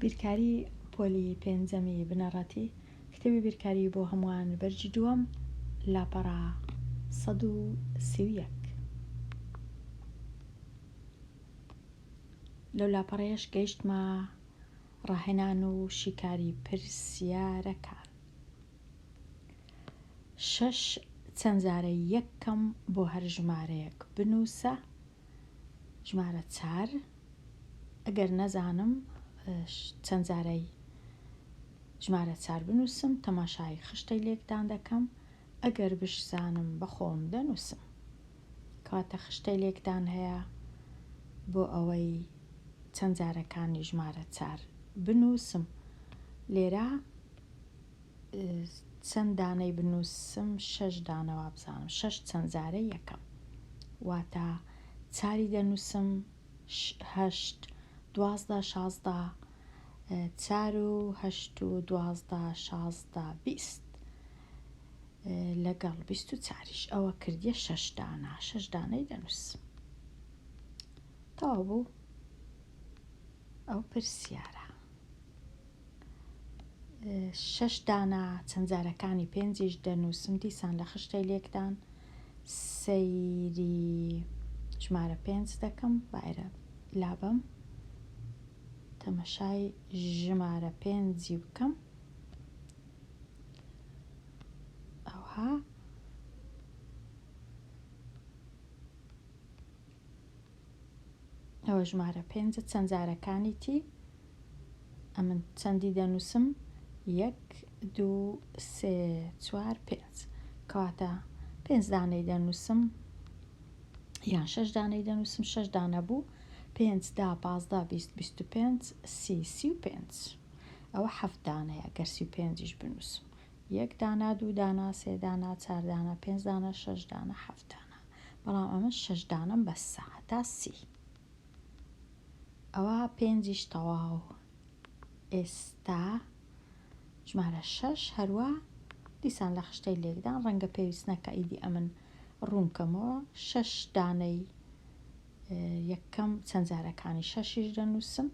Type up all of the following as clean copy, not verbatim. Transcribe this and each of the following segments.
بیرکاری پۆلی پێنجەمی بنەڕەتی، کتێبی بیرکاری بۆ هەمووان بەرگی دووەم، لاپەڕە 131. لەو لاپەڕەیەش گەیشتمە ڕاهێنان و شیکاری پرسیارەکان. شەش چەندجارەی یەک کەم بۆ هەر ژمارەیەک بنووسە. ژمارە چار ئەگەر نەزانم چەند جارەی ژمارە چار بنووسم تەماشای خشتەی لێکدان دەکەم ئەگەر بشزانم بەخۆم دەنووسم کەواتە خشتەی لێکدان هەیە بۆ ئەوەی چەند جارەکانی ژمارە چار بنووسم لێرە چەند دانەی بنووسم شەش دانە وابزانم شەش چەند جارەی یەکەم واتە چاری دەنووسم هەشت 12 16 چار و هەشت و 12 16 20 لەگەڵ 24یش ئەوە کردیە شەش دانە شەش دانەی دەنووسم تەواو بوو ئەو پرسیارە. شەش دانە چەند جارەکانی پێنجیش دەنووسم دیسان لە خشتەی لێکدان سەیری ژمارە پێنج دەکەم بایرە لابەم تەمەشای ژمارە پێنجی بکەم ئەوها ئەوە ژمارە پێنجە چەند جارەکانیتی ئەمن چەندی دەنووسم یەک دوو سێ چوار پێنج کەواتە پێنج دانەی دەنووسم یان شەش دانەی دەنووسم شەش دانە بوو پێنج دا پازدە 20 25 سی 35 ئەوە حەفت دانەیە گەر 35یش بنووسم یەک دانە دوو دانە سێ دانە چار دانە پێنج دانە شەش دانە حەفت دانە بەڵام ئەمە شەش دانەم بەسە هەتا سی ئەوە پێنجیش تەواو ئێستا ژمارە شەش هەروە دیسان لە خشتەی لێکدان ڕەنگە پێویست نەکە ئیدی ئەمن ڕوون کەمەوە شەش دانەی یەکەم چەند جارەکانی شەشیش دەنووسم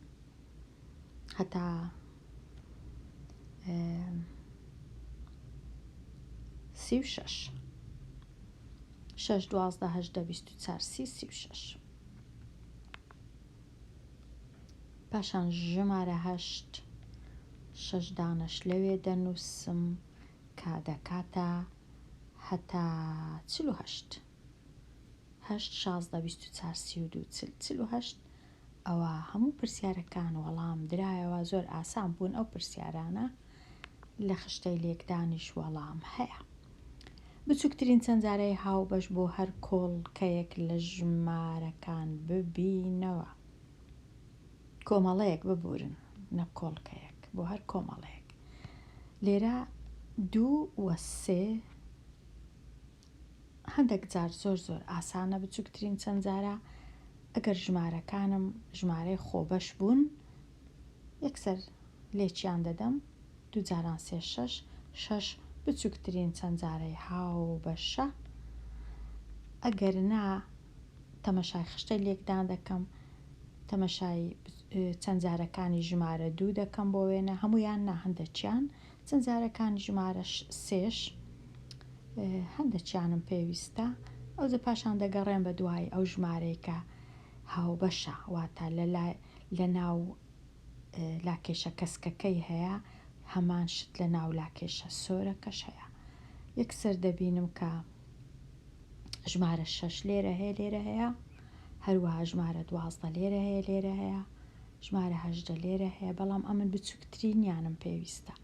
هەتا 36 شەش 12 هەژدە 24 سی 36 پاشان ژمارە هەشت شەش دانەش لەوێ دەنووسم کە دەکاتە هەتا 48 هەشت 16 24 32 40 48 ئەوە هەموو پرسیارەکان وەڵام درایەوە زۆر ئاسان بوون ئەو پرسیارانە لە خشتەی لێکدانیش وەڵام هەیە. بچووکترین چەندجارەی هاوبەش بۆ هەر کۆڵکەیەک لە ژمارەکان ببینەوە. کۆمەڵەیەک ببورن نەک کۆڵکەیەک بۆ هەر کۆمەڵەیەک. لێرە دوو و سێ هەندێک جار زۆر زۆر ئاسانە بچووکترین چەند جارە ئەگەر ژمارەکانم ژمارەی خۆبەش بوون یەکسەر لێکیان دەدەم دوو جاران سێ شەش شەش بچووکترین چەند جارەی هاوبەشە ئەگەر نا تەمەشای خشتەی لێکدان دەکەم تەمەشای چەند جارەکانی ژمارە دوو دەکەم بۆ وێنە هەمویان نا هەندەکیان چەند جارەکانی ژمارە سێش هەندەکیانم پێویستە ئەوجە پاشان دەگەڕێم بە دوای ئەو ژمارەی کە هاوبەشە واتە لە ناو لاکێشە کەسکەکەی هەیە هەمان شت لە ناو لاکێشە سۆرەکەش هەیە یەکسەر دەبینم کە ژمارە شەش لێرە هەیە لێرە هەیە هەروەها ژمارە 12 لێرە هەیە لێرە هەیە ژمارە هەژدە لێرە هەیە بەڵام ئەمن بچووکترینیانم پێویستە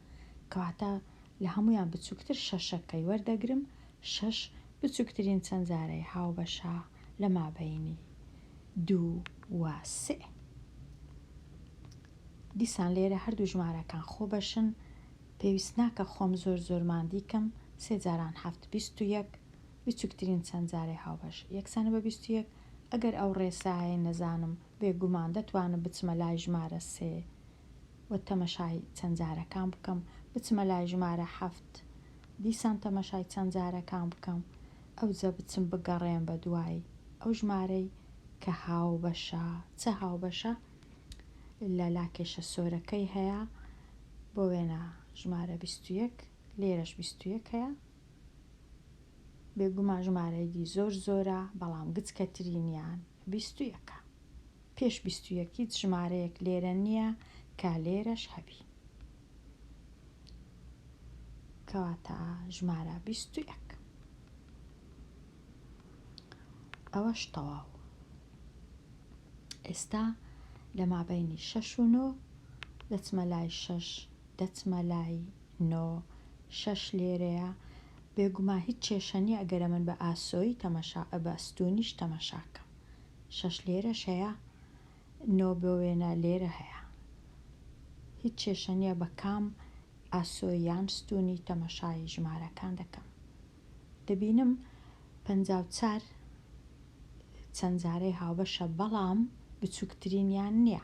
کەواتە لە هەمویان بچووکتر شەشەکەی وەردەگرم شەش بچووکترین چەند جارەی هاوبەشە لە مابەینی دوو و سێ. دیسان لێرە هەردوو ژمارەکان خۆبەشن پێویست ناکە خۆم زۆر زۆر ماندی کەم سێ جاران حەفت 21 بچووکترین چەند جارەی هاوبەش یەکسانە بە 21 ئەگەر ئەو ڕێسایەی نەزانم بێگومان دەتوانم بچمە لای ژمارە سێ و تەمەشای چەند جارەکان بکەم بچمە لای ژمارە حەفت دیسان تەمەشای چەند جارەکان بکەم ئەوجە بچم بگەڕێم بە دوای ئەو ژمارەی کە هاوبەشە چ هاوبەشە؟ لە لاکێشە سۆرەکەی هەیە، بۆ وێنە ژمارە 21، لێرەش 21 هەیە. بێگومان ژمارەی دی زۆر زۆرە، بەڵام گچکەترینیان 21ە. پێش 21 هیچ ژمارەیەک لێرە نییە کە لێرەش هەبی. کەواتە ژمارە 21. ئەوەش تەواو. ئێستا لە مابەینی شەش و نۆ دەچمە لای شەش، دەچمە لای نۆ، شەش لێرەیە. بێگومان هیچ کێشە نییە ئەگەر ئەمن بە ئاسۆیی تەمەشا بە ستوونیش تەمەشا کەم. شەش لێرەش هەیە، نۆ بۆ وێنە لێرە هەیە. هیچ کێشە نییە بە کام ئاسۆی یان ستوونی تەمەشای ژمارەکان دەکەم. دەبینم 54 چەند جارەی هاوبەشە بەڵام بچووکترینیان نییە.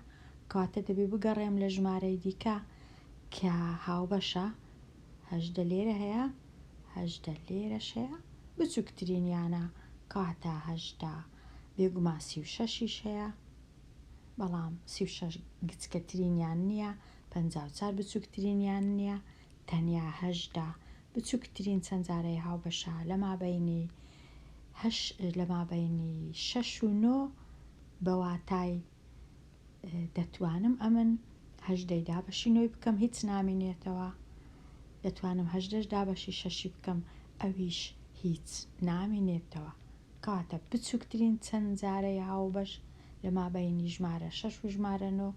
کەواتە دەبێ بگەڕێم لە ژمارەی دیکە کە هاوبەشە. 18 لێرە هەیە، 18 لێرەش هەیە، بچووکترینیانە. کەواتە 18. بێگومان 36یش هەیە، بەڵام 36 گچکەترینیان نییە، 54 بچووکترینیان نییە، تەنیا 18 بچووکترین چەند جارەی هاوبەشە لە مابەینی هەش لە مابەینی شەش و نۆ. بە واتای دەتوانم ئەمن هەژدەی دابەشی نۆی بکەم هیچ نامینێتەوە، دەتوانم هەژدەش دابەشی شەشی بکەم ئەویش هیچ نامینێتەوە. کەواتە بچووکترین چەند جارەی هاوبەش لە مابەینی ژمارە شەش و ژمارە نۆ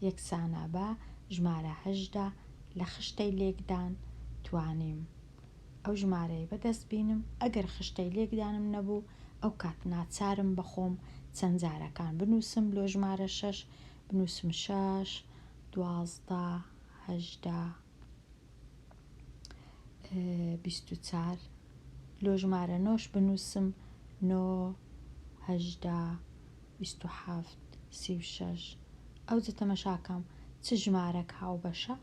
یەکسانە بە ژمارە 18. لە خشتەی لێکدان توانیم ئەو ژمارەی بەدەست بینم. ئەگەر خشتەی لێکدانم نەبوو ئەو کات ناچارم بە خۆم چەند جارەکان بنووسم. لۆ ژمارە شەش بنووسم شەش، 12، 18، 24. لۆ ژمارە نۆش بنووسم نۆ، 18، 27، 36. ئەوجە تەمەشاکەم چ ژمارەک هاوبەشە،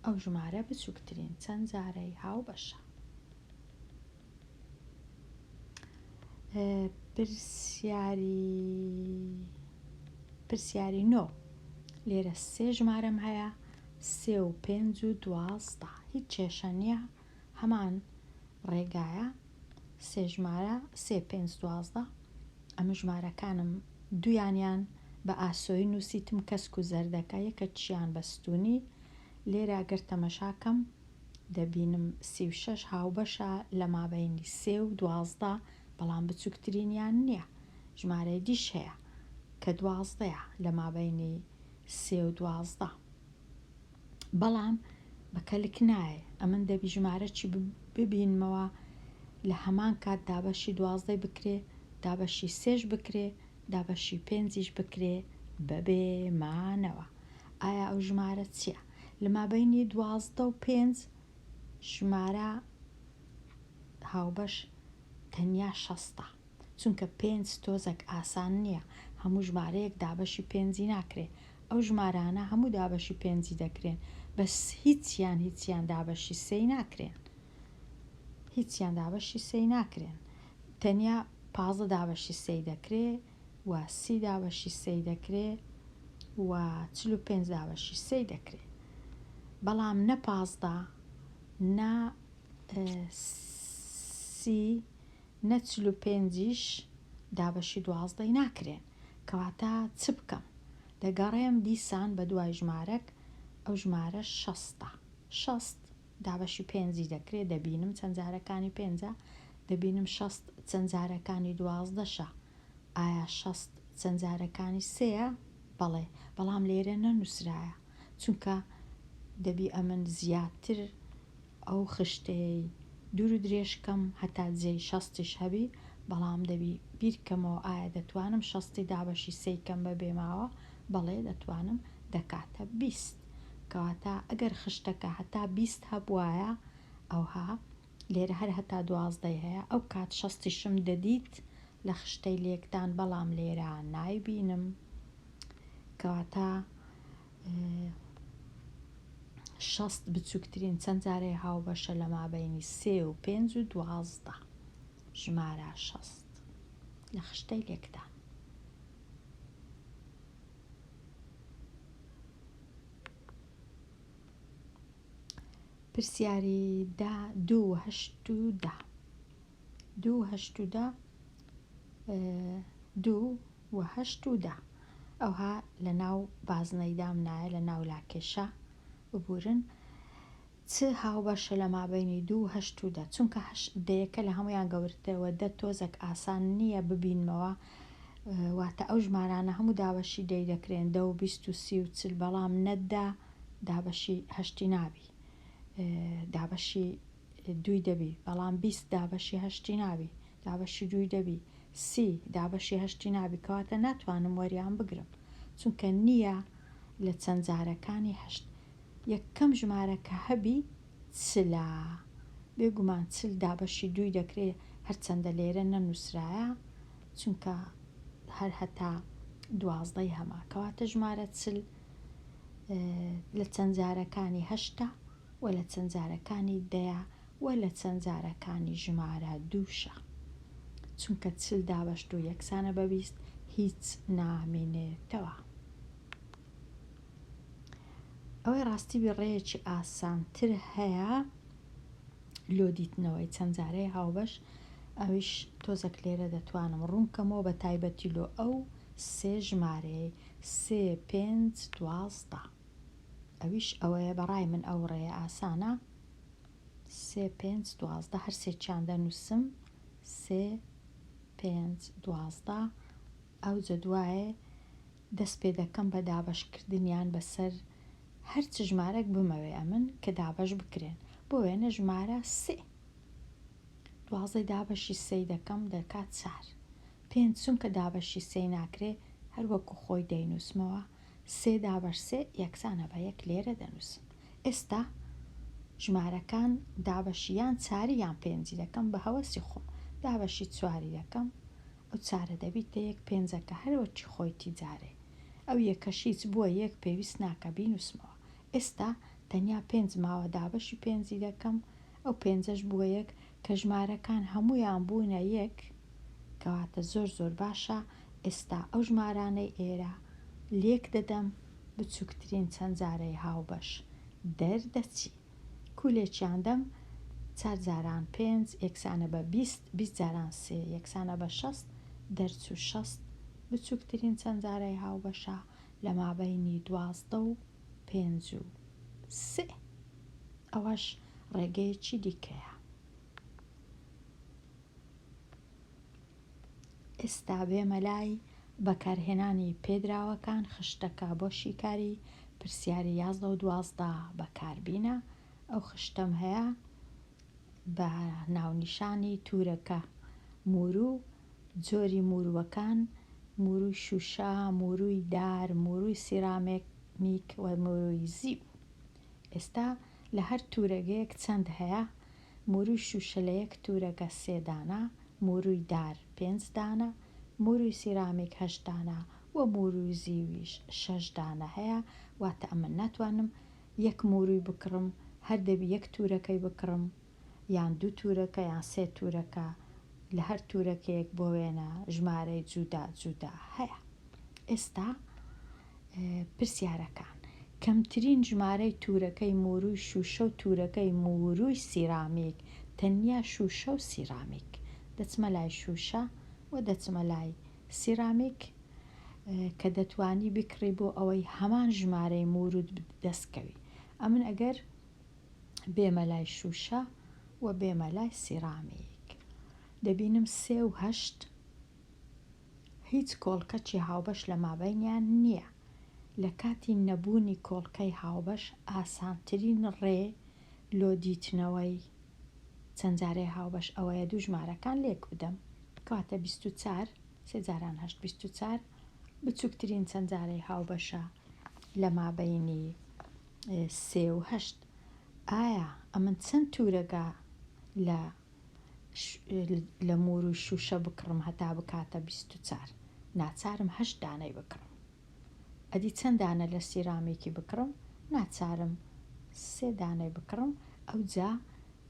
ئەو ژمارە بچووکترین چەند جارەی هاوبەشە. پرسیاری نۆ. لێرە سێ ژمارەم هەیە، سێ و پێنج و 12. هیچ کێشە نییە، هەمان ڕێگایە. سێ ژمارە، سێ، پێنج، 12. ئەمە ژمارەکانم دویانیان بە ئاسۆیی نووسیتم کەسک و زەردەکە، یەکە چیان بە ستونی. لێرە ئەگەر تەمەشاکەم دەبینم 36 هاوبەشە لە مابەینی سێ و 12، بەڵام بچووکترینیان نییە. ژمارەی دیش هەیە کە دوازدەیە لە مابەینی سێ و 12، بەڵام بە کەلک نایە. ئەمن دەبی ژمارە چی ببینمەوە لە هەمان کات دابەشی دوازدەی بکرێ، دابەشی سێش بکرێ، دابەشی پێنجیش بکرێ بەبێ مانەوە. ئایا ئەو ژمارە چییە؟ لە مابەینی 12 و پێنج ژمارە هاوبەش تەنیا شەستە، چونکە پێنج تۆزەک ئاسان نییە، هەموو ژمارەیەک دابەشی پێنجی ناکرێ. ئەو ژمارانە هەموو دابەشی پێنجی دەکرێن، بەس هیچیان دابەشی سێی ناکرێن، هیچیان دابەشی سێی ناکرێن. تەنیا 15 دابەشی سێی دەکرێ و 30 دابەشی سێی دەکرێ و 45 دابەشی سێی دەکرێ، بەڵام نە 15 نە سی نە 45یش دابەشی دوازدەی ناکرێن. کەواتە چ بکەم؟ دەگەڕێم دیسان بە دوای ژمارەک، ئەو ژمارە شەستە. شەست دابەشی پێنجی دەکرێت، دەبینم چەند جارەکانی پێنجە، دەبینم شەست چەند جارەکانی دوازدەشە. ئایا شەست چەند جارەکانی سێیە؟ بەڵێ، بەڵام لێرە نەنووسرایە، چونکە دەبی ئەمن زیاتر ئەو خشتەیەی دوور و درێژکەم هەتا جێی شەستیش هەبی، بەڵام دەبی بیرکەمەوە ئایا دەتوانم شەستی دابەشی سێی کەم بەبێ ماوە؟ بەڵێ دەتوانم، دەکاتە 20. کەواتە ئەگەر خشتەکە هەتا 20 هەبوایە، ئەوها لێرە هەر هەتا دوازدەی هەیە، ئەو کات شەستیشم دەدیت لە خشتەی لێکدان، بەڵام لێرە نایبینم. کەواتە شەست بچووکترین چەند جارەی هاوبەشە لە مابەینی سێ و پێنج و 12، ژمارە شەست لە خشتەی لێکدان. پرسیاری دە دوو و هەشت و دە دوو و هەشت و دە دوو و هەشت و دە ئەوها لە ناو بازنەی دامنایە لە ناو لاکێشە ببورن چ هاوبەشە لە مابەینی دوو و هەشت و دە چونکە هەشت دەیەکە لە هەموویان گەورترە وە دە تۆزەک ئاسان نییە ببینمەوە واتە ئەو ژمارانە هەموو دابەشی دەی دەکرێن دە و 20 و 30 و 40 بەڵام نە دە دابەشی هەشتی نابی دابەشی دووی دەبی بەڵام 20 دابەشی هەشتی نابی دابەشی دووی دەبی 30 دابەشی هەشتی نابی کەواتە ناتوانم وەریان بگرم چونکە نییە لە چەند جارەکانی هەشت یەکەم ژمارە کە هەبی چلە بێگومان 40 دابەشی دووی دەکرێ هەرچەندە لێرە نەنووسرایە چونکە هەر هەتا دوازدەی هەما کەواتە ژمارە 40 لە چەند جارەکانی هەشتا و لە چەند جارەکانی دەیە و لە چەند جارەکانی ژمارە دووشە چونکە 40 دابەش دوو یەکسانە بە 20 هیچ نامێنێتەوە. ئەوەی ڕاستی بی ڕێیەکی ئاسانتر هەیە لۆ دیتنەوەی چەند جارەی هاوبەش ئەویش تۆزەک لێرە دەتوانم ڕوون کەمەوە بە تایبەتی لۆ ئەو سێ ژمارەیەی سێ پێنج 12 ئەویش ئەوەیە بەڕای من ئەو ڕێیە ئاسانە سێ پێنج 12 هەر سێکیان دەنووسم سێ پێنج 12 ئەوجە دوایێ دەست پێ دەکەم بە دابەشکردنیان بەسەر هەر چ ژمارەک بمەوێ ئەمن کە دابەش بکرێن بۆ وێنە ژمارە سێ دوازدەی دابەشی سێی دەکەم دەکات چار پێنج چونکە دابەشی سێی ناکرێ هەر وەکو خۆی دەینووسمەوە سێ دابەش سێ یەکسانە بە یەک لێرە دەنووسم ئێستا ژمارەکان دابەشی یان چاری یان پێنجی دەکەم بە هەوەسی خۆم دابەشی چواری دەکەم ئەو چارە دەبیتە یەک پێنجەکە هەر وەکی خۆیتی جارێ ئەو یەکەش هیچ بووە یەک پێویست ناکا بینوسمەوە ئێستا تەنیا پێنج ماوە دابەشی پێنجی دەکەم ئەو پێنجەش بووە یەک کە ژمارەکان هەموویان بوونە یەک کەواتە زۆر زۆر باشە ئێستا ئەو ژمارانەی ئێرە لێک دەدەم بچووکترین چەند جارەی هاوبەش دەردەچی کولێکیان دەم چار جاران پێنج یەکسانە بە 20 20 جاران سێ یەکسانە بە 60 دەرچوو 60 بچووکترین چەند جارەی هاوبەشە لە مابەینی 12 و پێنج و سێ ئەوەش ڕێگەیەکی دیکەیە. ئێستا بێمە لای بەکارهێنانی پێدراوەکان خشتەکە بۆ شیکاری پرسیاری 11 و 12 بەکاربینە ئەو خشتەم هەیە بە ناونیشانی تورەکە موروو جۆری مورووەکان مورووی شوشە مورووی دار مورووی سیرامیک و مورووی زیو ئێستا لە هەر تورەگەیەک چەند هەیە مورووی شوشە لە یەک تورەگە سێ دانە مورووی دار پێنج دانە مورووی سیرامیک هەشت دانە و مورووی زیویش شەش دانە هەیە واتە ئەمن ناتوانم یەک مورووی بکڕم هەر دەبی یەک تورەکەی بکڕم یان دوو تورەکە یان سێ تورەکە لە هەر تورەکەیەک بۆ وێنە ژمارەی جودا جودا هەیە ئێستا پرسیارەکان کەمترین ژمارەی تورەکەی موروی شوشە و تورەکەی موروی سیرامیک تەنیا شوشە و سیرامیک دەچمە لای شوشە و دەچمە لای سیرامیک کە دەتوانی بکڕی بۆ ئەوەی هەمان ژمارەی موروت دەستکەوی ئەمن ئەگەر بێمە لای شوشە و بێمە لای سیرامیک دەبینم سێ و هەشت هیچ کۆڵکەکی هاوبەش لە مابەینیان نییە. لە کاتی نەبوونی کۆڵکەی هاوبەش ئاسانترین ڕێ لۆ دیتنەوەی چەند جارەی هاوبەش ئەوەیە دوو ژمارەکان لێک بدەم. کەواتە 24 سێ جاران هەشت 24 بچووکترین چەند جارەی هاوبەشە لە مابەینی سێ و هەشت. ئایا ئەمن چەند تورەگا لە لە موروی شوشە بکڕم هەتا بکاتە 24 ناچارم هەشت دانەی بکڕم ئەدی چەند دانە لە سیرامیکی بکڕم ناچارم سێ دانەی بکڕم ئەوجا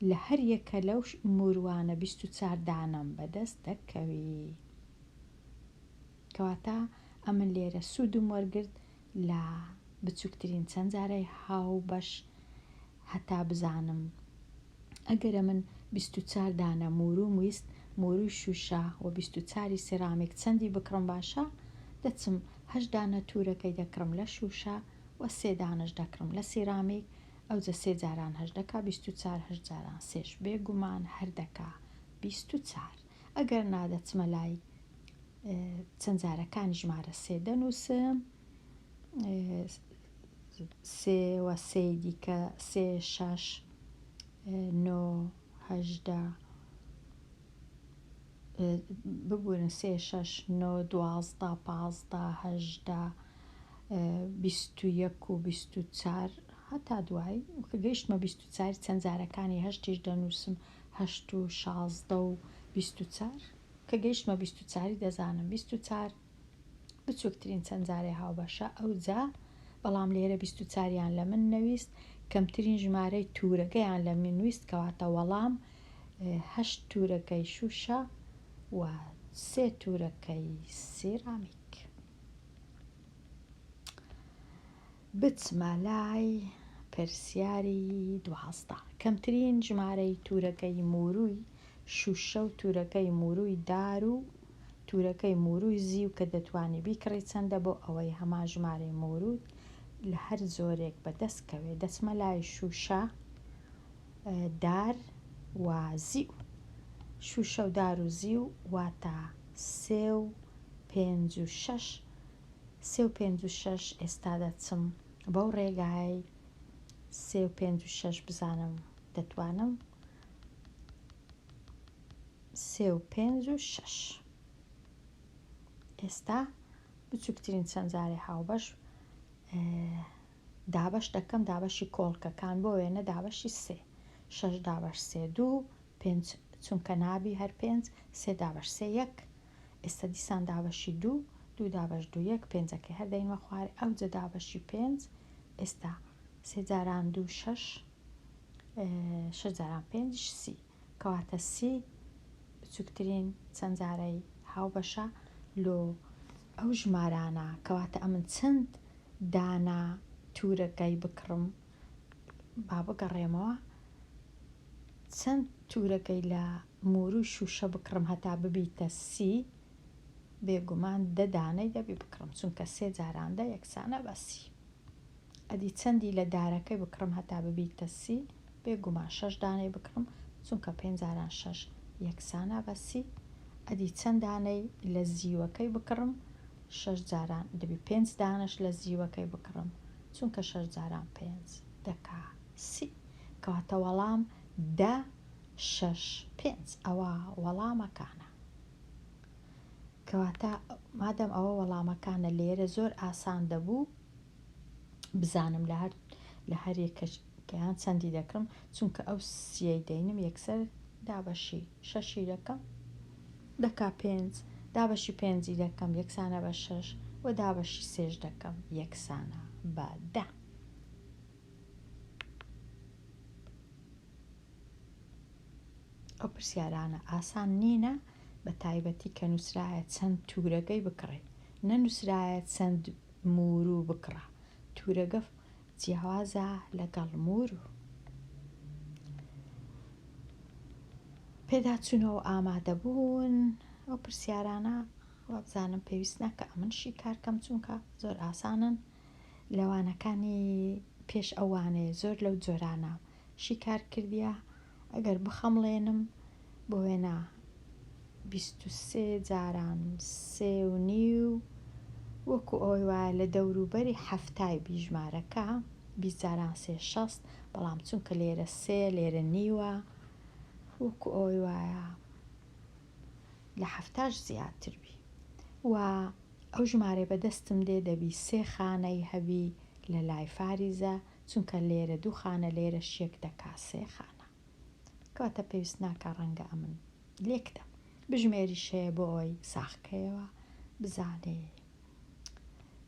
لە هەر یەکە لەو موروانە 24 دانەم بەدەست دەکەوی کەواتە ئەمن لێرە سوودم وەرگرت لە بچووکترین چەند جارەی هاوبەش. هەتا بزانم ئەگەر ئەمن 24 دانە موروم ویست، موروی شوشە و 24 ی سێرامیک چەندی بکڕم باشە؟ دەچم هەشت دانە تورەکەی دەکڕم لە شوشە و سێ دانەش دەکڕم لە سیرامیک، ئەوجە سێ جاران هەشت دەکا 24، هەشت جاران سێش بێگومان هەر دەکا 24. ئەگەر نا دەچمە لای چەند جارەکانی ژمارە سێ دەنووسم، سێ و سێی دیکە سێ شەش نۆ 18، ببورن سێ شەش نۆ 12 15 18 21 و 24 هەتا دوایی. کە گەیشتمە 24 چەند جارەکانی هەشتیش دەنووسم، هەشت و 16 و 24. کە گەیشتمە 24 دەزانم 24 بچووکترین چەند جارەی هاوبەشە ئەوجا، بەڵام لێرە 24یان لە من نەویست، کەمترین ژمارەی تورەگەیان لە من ویست، کەواتە وەڵام هەشت تورەکەی شوشە و سێ تورەکەی سیرامیک. بچمە لای پرسیاری 12. کەمترین ژمارەی تورەکەی موروی شوشە و تورەکەی موروی دار و تورەکەی موروی زیو کە دەتوانی بیکڕی چەندە بۆ ئەوەی هەمان ژمارەی موروت لە هەر جۆرێک بەدەست کەوێ؟ دەچمە لای شوشە، دار و زیو. شوشە و دار و زیو واتە سێ و پێنج و شەش. سێ و پێنج و شەش ئێستا دەچم بەو ڕێگایەی سێ و پێنج و شەش بزانم دەتوانم سێ و پێنج و شەش. ئێستا بچووکترین چەند جارێ هاوبەش دابەش دەکەم، دابەشی کۆڵکەکان بۆ وێنە دابەشی سێ، شەش دابەش سێ دوو، پێنج چونکە نابی هەر پێنج، سێ دابەش سێ یەک. ئێستا دیسان دابەشی دوو، دوو دابەش دوو یەک، پێنجەکەی هەر دەینمە خوارێ، ئەوجە دابەشی پێنج. ئێستا سێ جاران دوو شەش، شەش جاران پێنجیش 30. کەواتە 30 بچووکترین چەند جارەی هاوبەشە لۆ ئەو ژمارانە. کەواتە ئەمن چەند دانە تورەکەی بکڕم؟ با بگەڕێمەوە چەند تورەکەی لە موروی شوشە بکڕم هەتا ببیتە 30؟ بێگومان دە دانەی دەبی بکڕم، چونکە سێ جاران دە یەکسانە بە 30. ئەدی چەندی لە دارەکەی بکڕم هەتا ببیتە 30؟ بێگومان شەش دانەی بکڕم، چونکە پێنج جاران شەش یەکسانە بە 30. ئەدی چەند دانەی لە زیوەکەی بکڕم؟ شەش جاران دەبی پێنج دانەش لە زیوەکەی بکڕم، چونکە شەش جاران پێنج دەکا 30. کەواتە وەڵام دە شەش پێنج ئەوە وەڵامەکانە. کەواتە مادەم ئەوە وەڵامەکانە لێرە زۆر ئاسان دەبوو بزانم لە هەر یەکەیان چەندی دەکڕم، چونکە ئەو سیەی دەینم یەکسەر دابەشی شەشی دەکەم دەکا پێنج، دابەشی پێنجی دەکەم یەکسانە بە شەش و دابەشی سێش دەکەم یەکسانە بە دە. ئەو پرسیارانە ئاسان نینە، بە تایبەتی کە نووسرایە چەند تورەگەی بکڕێ، نەنووسرایە چەند مورو بکڕە. تورەگە جیاوازە لەگەڵ مورو. پێداچوونەوە ئامادەبوون ئەو پرسیارانە وابزانم پێویست ناکە ئەمن شیکارکەم، چونکە زۆر ئاسانن. لەوانەکانی پێش ئەوانەیە زۆر لەو جۆرانە شیکار کردیە. ئەگەر بخەمڵێنم بۆ وێنە 23 جاران سێ و نیو وەکو ئەوەی وایە لە دەوروبەری حەفتای بیژمارەکە، 20 جاران سێ 60، بەڵام چونکە لێرە سێ لێرە نیوە وەکو ئەوەی وایە لە حەفتاش زیاتر بی. و ئەو ژمارەی بەدەستم دێ دەبی سێ خانەی هەبی لە لای فاریزە، چونکە لێرە دوو خانە لێرە شێک دەکا سێ خانە. کەواتە پێویست ناکە ڕەنگە ئەمن لێکدەم. بژمێریش هەیە بۆ ئەوەی ساخکەیەوە بزانێ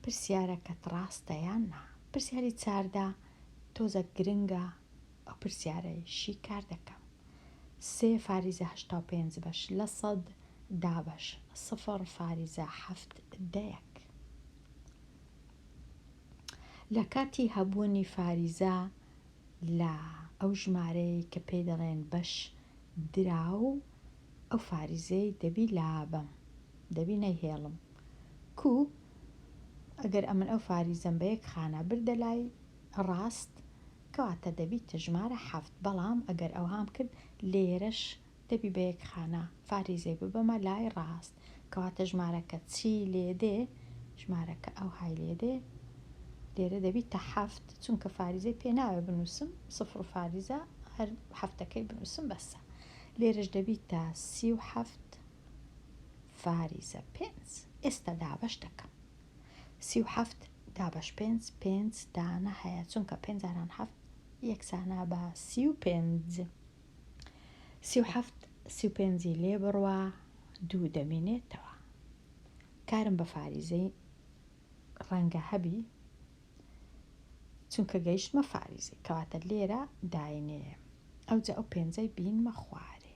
پرسیارەکەت ڕاستە یان نا. پرسیاری 14 تۆزە گرنگە، ئەو پرسیارەی شیکار دەکەم. سێ فاریزە 85 بەش لە سەد دابەش سفر فاریزە حەفت دەیەک. لە کاتی هەبوونی فاریزە لە ئەو ژمارەیەی کە پێی دەڵێن بەش دراو ئەو فاریزەی دەبی لابەم دەبی نەیهێڵم کو ئەگەر ئەمن ئەو فاریزەم بە یەک خانە بردە لای ڕاست کەواتە دەبیتە ژمارە حەفت بەڵام ئەگەر ئەوهام کرد لێرەش دەبی بە یەک خانە فاریزەی ببەمە لای ڕاست کەواتە ژمارەکە چی لێدێ ژمارەکە ئەوهای لێدێ لێرە دەبیتە حەفت چونکە فاریزەی پێ ناوێ بنووسم سفر و فاریزە هەر حەفتەکەی بنووسم بەسە لێرەش دەبیتە 37 فاریزە پێنج ئێستا دابەش دەکەم 37 دابەش پێنج پێنج دانە هەیە چونکە پێنج جاران حەفت یەکسانە بە 35 37 35ی لێ بڕوا دوو دەمینێتەوە کارم بە فاریزەی ڕەنگە هەبی چونکە گەیشتمە فاریزەی کەواتە لێرە داینێ ئەوجا ئەو پێنجەی بینمە خوارێ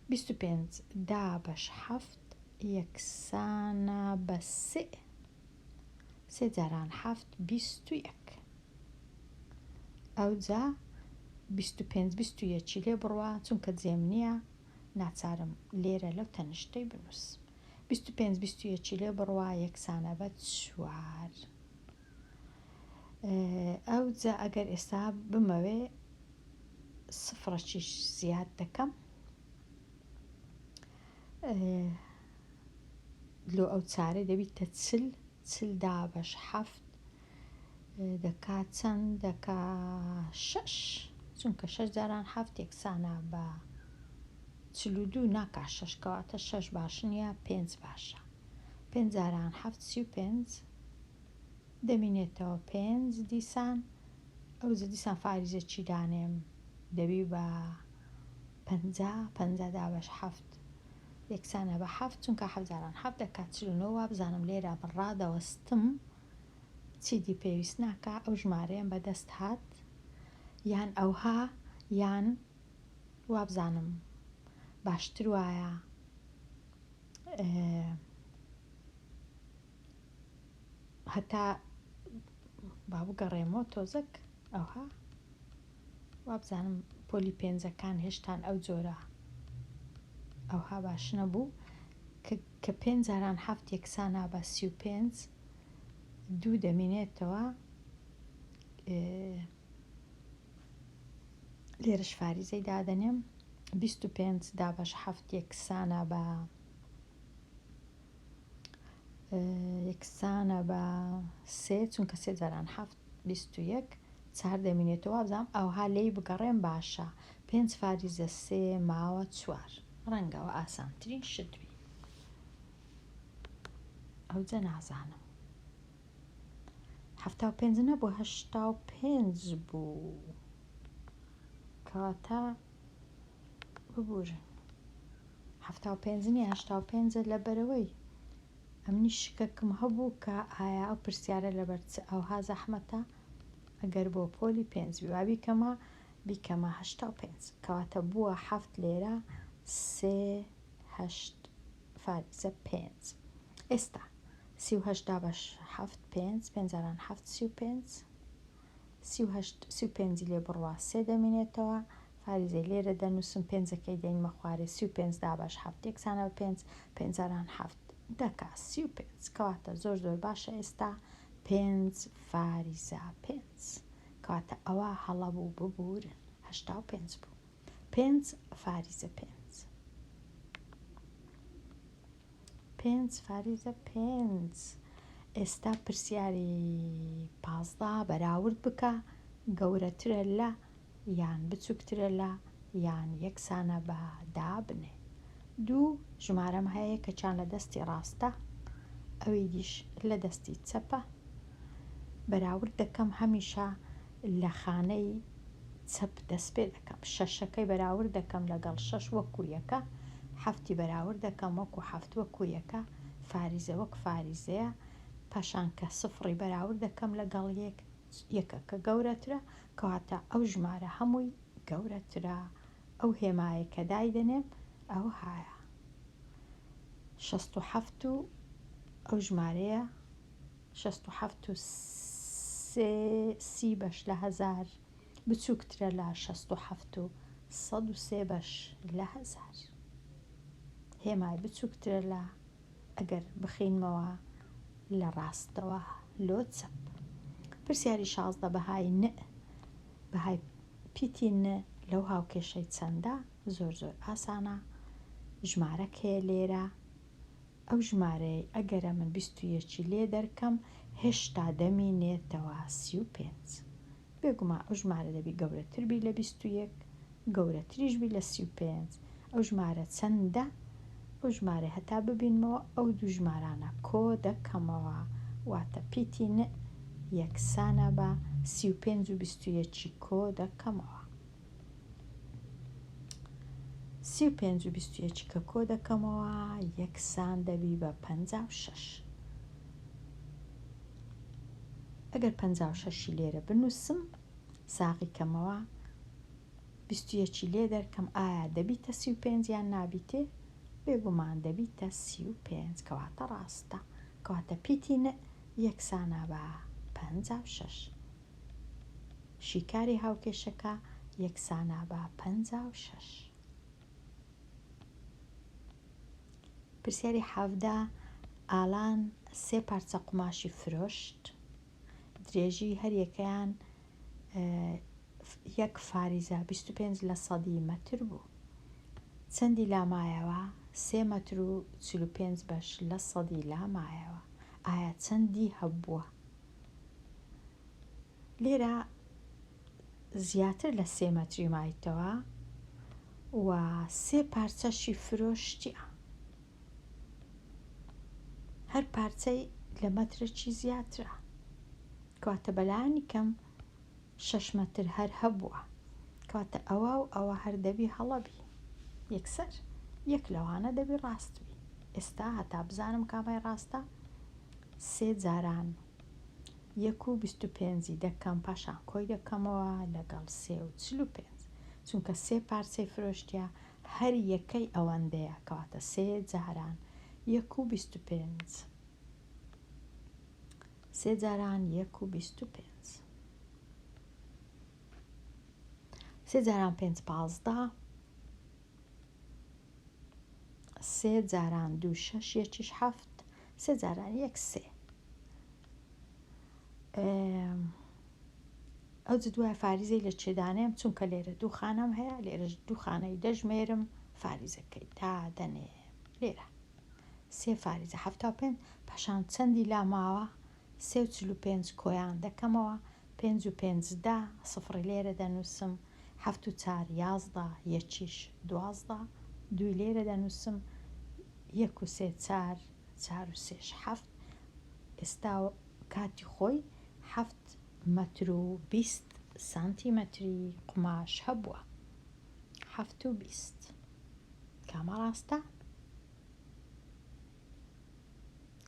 25 دابەش حەفت یەکسانە بە سێ سێ جاران حەفت 21 ئەوجا 25 21 لێ بڕوا چونکە جێم نییە ناچارم لێرە لەو تەنیشتەی بنووسم 25 21 لێ بڕوا یەکسانە بە چوار ئەوجا ئەگەر ئێستا بمەوێ سفرەکیش زیاد دەکەم لۆ ئەو چارەی دەبیتە چل چل دابەش حەفت دەکا چەند دەکا شەش چونکە شەش جاران حەفت یەکسانە بە 42 ناکا شەش کەواتە شەش باش نییە پێنج باشە پێنج جاران حەفت 35 دەمینێتەوە پێنج دیسان ئەوجە دیسان فاریزە چی دانێم دەبی بە پەنجا پەنجا دابەش حەفت یەکسانە بە حەفت چونکە حەفت جاران حەفت دەکات 49 وابزانم لێرە من ڕادەوەستم چیدی پێویست ناکا ئەو ژمارەیەم بەدەست هات یان ئەوها یان وابزانم باشتر وایە هەتا با بگەڕێمەوە تۆزەک ئەوها وابزانم پۆلی پێنجەکان هێشتان ئەو جۆرە ئەوها باش نەبوو کە پێنج جاران حەفت یەکسانە بە 35 دوو دەمینێتەوە لێرەش فاریزەی دادەنێم 25 دابەش حەفت یەکسانە بە یەکسانە بە سێ چونکە سێ جاران حەفت 21 چار دەمینێتەوە وابزانم ئەوها لێی بگەڕێم باشە پێنج فاریزە سێ ماوە چوار ڕەنگەوە ئاسانترین شت بی ئەوجە نازانم 75 نەبوو 85 بوو کەواتە ببورن 75 نییە 85 لەبەرەوەی ئەمنی شکەکم هەبوو کە ئایا ئەو پرسیارە لەبەر چ ئەوها زەحمەتە ئەگەر بۆ پۆلی پێنج بی با بیکەمە بیکەمە 85 کەواتە بووە حەفت لێرە سێ هەشت فاریزە پێنج ئێستا 38 دابەش حەفت پێنج پێنج جاران حەفت 35 38 35 لێ بڕوا سێ دەمینێتەوە فاریزەی لێرە دەنووسم پێنجەکەی دەینمە خوارێ 35 دابەش حەفت یەکسانە بە پێنج پێنج جاران حەفت دەکا 35 کەواتە زۆر زۆر باشە ئێستا پێنج فاریزە پێنج کەواتە ئەوە هەڵە بوو ببورن 85 بوو پێنج فاریزە پێنج پێنج فاریزە پێنج ئێستا پرسیاری پازدە بەراورد بکە گەورەترە لە یان بچووکترە لە یان یەکسانە بە دابنێ دوو ژمارەم هەیە کەچیان لە دەستی ڕاستە ئەوی دیش لە دەستی چەپە بەراورد دەکەم هەمیشە لە خانەی چەپ دەست پێ دەکەم شەشەکەی بەراورد دەکەم لەگەڵ شەش وەکو یەکە حەفتی بەراورد دەکەم وەکو حەفت وەکو یەکە فاریزە وەک فاریزەیە پاشان کە سفڕی بەراورد دەکەم لەگەڵ یەک یەکە کە گەورەترە کەواتە ئەو ژمارە هەمووی گەورەترە ئەو هێمایە کە دایدەنێم ئەو هایە 67 و ئەو ژمارەیە 67 و سی بەش لە هەزار. بچووکترە لە 67 و 103 بەش لە هەزار. هێمای بچووکترە لە ئەگەر بخینمەوە لە ڕاستەوە لۆ چەپ. پرسیاری 16 بەهای ن بەهای پیتی ن لەو هاوکێشەی چەندە؟ زۆر زۆر ئاسانە. ژمارەک هەیە لێرە ئەو ژمارەیەی ئەگەرە من 21 ی لێ دەرکەم هێشتا دەمینێتەوە 35. بێگومان ئەو ژمارە دەبی گەورەتر بی لە 21، گەورەتریش بی لە 35. ئەو ژمارە چەندە؟ ئەو ژمارەی هەتا ببینمەوە ئەو دوو ژمارانە کۆ دەکەمەوە، واتە پیتی ن یەکسانە بە 35 و 21 ی کۆ دەکەمەوە. 35 و 21 کە کۆ دەکەمەوە یەکسان دەبی بە 56. ئەگەر 56 ی لێرە بنووسم ساغی کەمەوە 21 ی لێ دەرکەم ئایا دەبیتە 35 یان نابیتێ؟ بێگومان دەبیتە 35، کەواتە ڕاستە. کەواتە پیتی ن یەکسانە بە 56. شیکاری هاوکێشەکە یەکسانە بە 56. پرسیاری 17 ئالان سێ پارچە قوماشی فرۆشت، درێژی هەریەکەیان یەک فاریزە 25 لە سەدی مەتر بوو. چەندی لامایەوە؟ سێ مەتر و 45 بەش لە سەدی لامایەوە. ئایا چەندی هەبووە؟ لێرە زیاتر لە سێ مەتری مایتەوە و سێ پارچەشی فرۆشتیە. هەر پارچەی لە مەترەکی زیاترە. کەواتە بەلایەنی کەم 6 مەتر هەر هەبووە. کەواتە ئەوە و ئەوە هەر دەبی هەڵە بی. یەکسەر یەک لەوانە دەبی ڕاست بی. ئێستا هەتا بزانم کامەی ڕاستە، سێ جاران یەک و 25 دەکەم، پاشان کۆی دەکەمەوە لەگەڵ سێ و 45، چونکە سێ پارچەی فرۆشتیە هەر یەکەی ئەوەندەیە. کەواتە سێ جاران یەک و 25، سێ جاران یەک و 25، سێ جاران پێنج 15، سێ جاران دوو شەش، یەکیش حەفت، سێ جاران یەک سێ. ئەو دوای فاریزەی لە چێدانێم، چونکە لێرە دوو خانەم هەیە، لێرەش دوو خانەی دەژمێرم، فاریزەکەی تا دەنێ لێرە سێ فاریزە 75. پاشان چەندی لاماوە؟ سێ و 45 کۆیان دەکەمەوە، پێنج و پێنج دە، سفری لێرە دەنووسم، حەفت و چار 11، یەکیش 12، دووی لێرە دەنووسم، یەک و سێ چار، چار و سێش حەفت. ئێستا کاتی خۆی حەفت مەتر و 20 سانتیمەتری قوماش هەبووە. حەفت و 20 کامە ڕاستە؟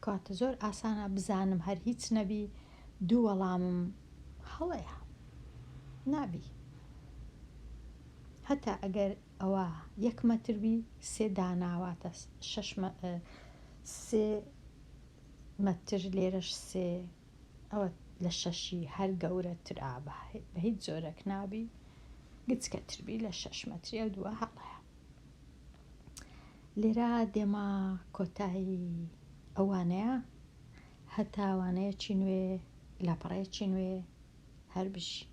کەواتە زۆر ئاسانە بزانم هەر هیچ نەبی دوو وەڵامم هەڵەیە نابی. هەتا ئەگەر ئەوە یەک مەتر بی سێ داناواتە شەش سێ مەتر، لێرەش سێ، ئەوە لە شەشی هەر گەورەترا، بە هیچ جۆرەک نابی گچکەتر بی لە شەش مەتری. ئەو دووە هەڵەیە. لێرە دێما کۆتایی ئەوانەیە. هەتا وانەیەکی نوێ، لاپەڕەیەکی نوێ، هەر بژی.